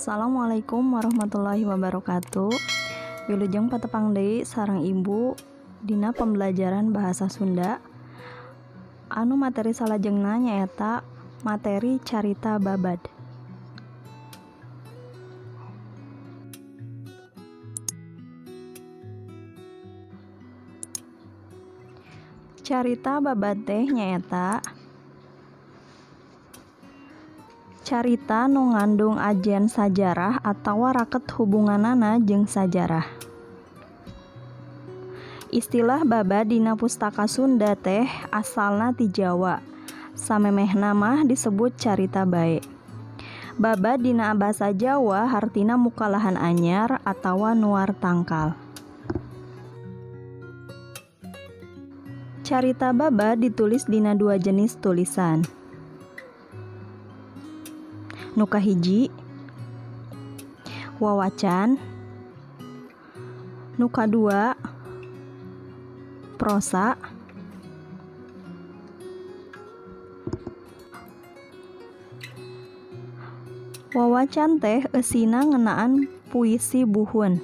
Assalamualaikum warahmatullahi wabarakatuh. Wilujeng patepang deui sareng Ibu dina pembelajaran bahasa Sunda. Anu materi salajengna nyaeta materi carita babad. Carita babad teh nyaeta carita nu ngandung ajen sajarah atawa raket hubunganana jeung sajarah. Istilah babad dina pustaka Sunda teh asalna ti Jawa, samemehna mah disebut carita bae. Babad dina basa Jawa hartina mukalahan anyar atawa nuar tangkal. Carita babad ditulis dina dua jenis tulisan. Nu kahiji wawacan, nu kadua prosa. Wawacan teh eusina ngeunaan puisi buhun.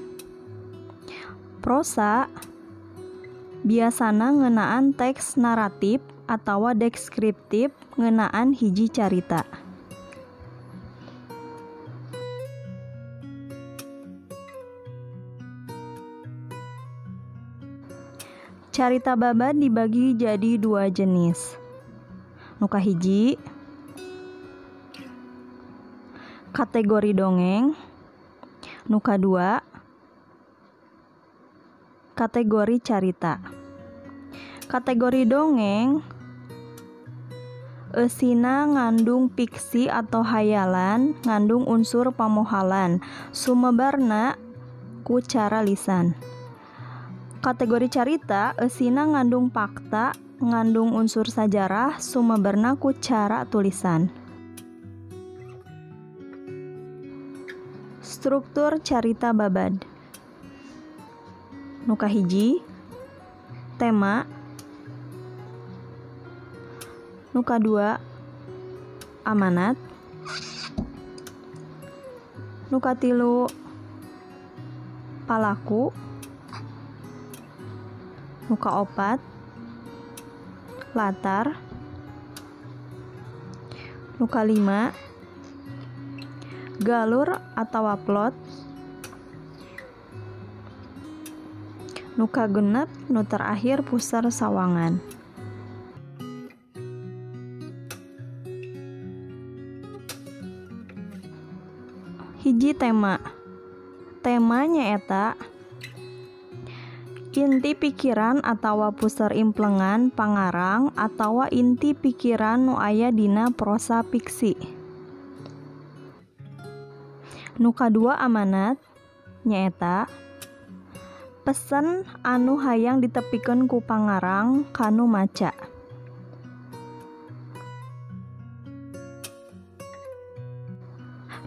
Prosa biasana ngeunaan teks naratif atawa deskriptif ngeunaan hiji carita. Carita babad dibagi jadi dua jenis. Nu kahiji kategori dongeng, nu kadua kategori carita. Kategori dongeng eusina ngandung fiksi atau hayalan, ngandung unsur pamohalan, sumebarna ku cara lisan. Kategori carita eusina ngandung fakta, ngandung unsur sajarah, sumebarna ku cara tulisan. Struktur carita babad. Nu kahiji tema, nu kadua amanat, nu katilu palaku, nu kaopat latar, nu kalima galur atawa plot, nu kagenep nu terakhir pusar sawangan. Hiji tema. Tema nyaeta inti pikiran atawa pusar implengan pangarang atawa inti pikiran nu aya dina prosa fiksi. Nu kadua amanat nyaeta pesen anu hayang ditepikeun ku pangarang kanu maca.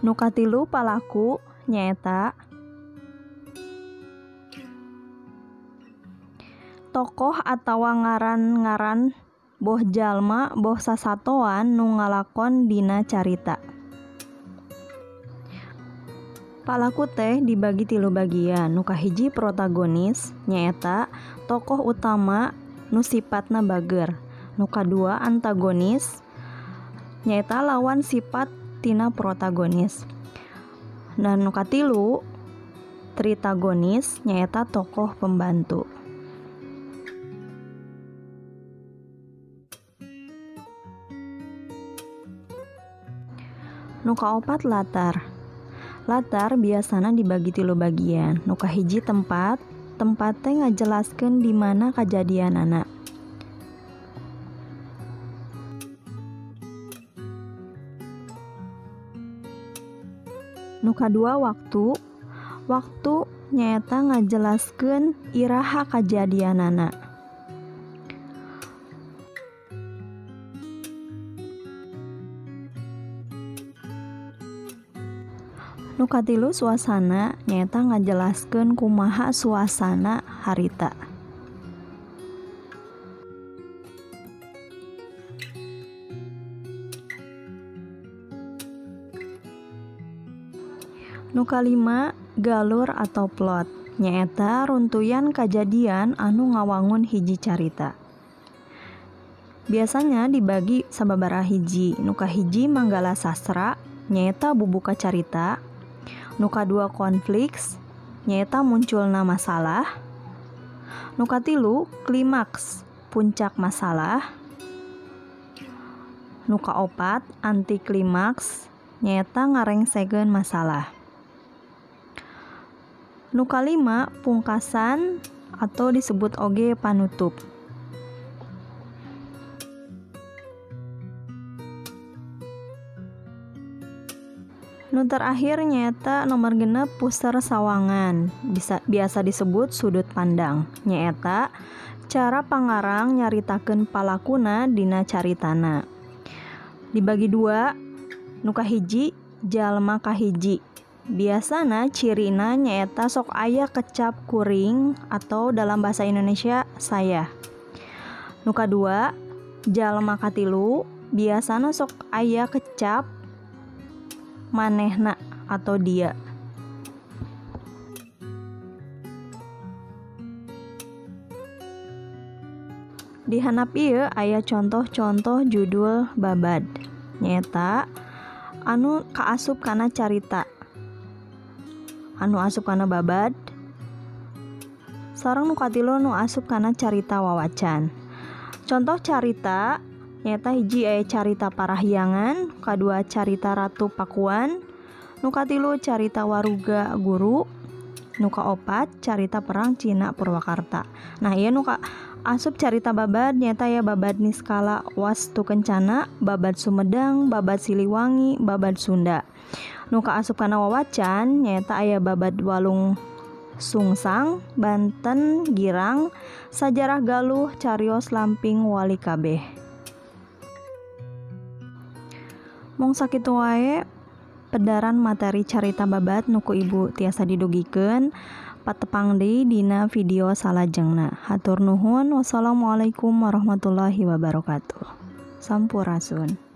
Nu katilu palaku nyaeta tokoh atawa ngaran-ngaran boh jalma boh sasatoan nu ngalakon dina carita. Palaku teh dibagi tilu bagian. Nu kahiji protagonis nyaeta tokoh utama nu sipatna bager. Nu kadua antagonis nyaeta lawan sifat tina protagonis. Dan nu katilu tritagonis nyaeta tokoh pembantu. Nu kaopat latar. Latar biasana dibagi tilu bagian. Nu kahiji tempat, tempat teh ngajelaskeun di mana kajadianana. Nu kadua waktu, waktu nyaeta ngajelaskeun iraha kajadianana. Nu katilu suasana nyaeta ngajelaskeun kumaha suasana harita. Nu kalima, galur atau plot, nyaeta runtuyan kajadian anu ngawangun hiji carita. Biasanya dibagi sababaraha hiji. Nu kahiji manggala sastra, nyaeta bubuka carita. Nu kadua konflik, nyaeta munculna masalah. Nu katilu klimaks, puncak masalah. Nu kaopat antiklimaks, nyaeta ngarengsekeun masalah. Nu kalima pungkasan atau disebut oge panutup. Nu terakhir nyaeta nomor 6 puser sawangan, biasa disebut sudut pandang, nyaeta cara pangarang nyaritakeun palakuna dina caritana. Dibagi dua, nu kahiji jalma kahiji. Biasana cirina nyaeta sok aya kecap kuring atau dalam bahasa Indonesia saya. Nu kadua jalma katilu, biasana sok aya kecap manehna atau dia. Di handap ieu aya contoh-contoh judul babad, nyaeta anu kaasup kana carita, anu asup kana babad, sareng nu katilu nu asup kana carita wawacan. Contoh carita nyaeta hiji aya carita Parahyangan, kadua carita Ratu Pakuan, nu katilu carita Waruga Guru, nu kaopat carita Perang Cina Purwakarta. Nah, ieu nu ka asup carita babad nyaeta ya babad Niskala Wastu Kencana, babad Sumedang, babad Siliwangi, babad Sunda. Nu kaasup kana wawacan nyaeta aya babad Walung Sungsang, Banten Girang, Sajarah Galuh, Carios Lamping Wali Kabeh. Mung sakitu wae pedaran materi carita babad nu ku ibu tiasa didugikeun. Patepang deui dina video salajengna. Hatur nuhun. Wassalamualaikum warahmatullahi wabarakatuh. Sampurasun.